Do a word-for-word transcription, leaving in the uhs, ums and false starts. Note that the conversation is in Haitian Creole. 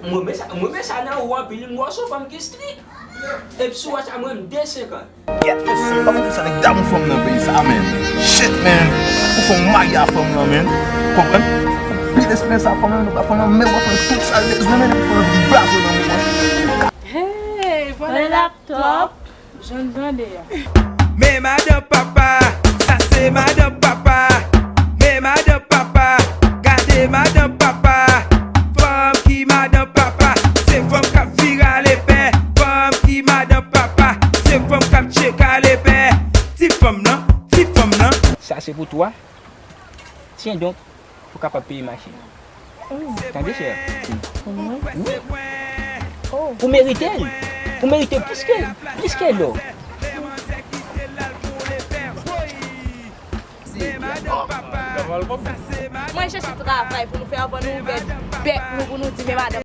M renmen sa, m renmen sa nan ou anpil, m wè w se yon fanm ki strik. Epi si w wè sa, mwen m de senkant. Kèt mesye, pa konn sa nèg damou fanm nan peyi sa, man. Shit, man. Ou fè w marye a fanm nan, man. Konprann? Fò w pile espre sa fanm nan, nou pa fanm nan, men w pa fanm nan tout sa l bezwen, man. Fanm nan vin bravo nan men mwen. Hey, vòlè laptop. Jan n tande a. Men madan papa, sa se madan papa. Men madan papa, gade madan papa. Fanm ki madan papa, se fanm k ap vire ale pè. Fanm ki madan papa, se fanm k ap tcheke ale pè. Ti fanm nan, ti fanm nan. Sa se pou twa. Tyen donk, pou kapab peye machin. Tande, chè. Pou mwen? Wi. Ou merite l. Ou merite plis ke, plis ke lò. Mwen chèche travay pou nou fè anvan nou ouvè bèk nou pou nou di men madan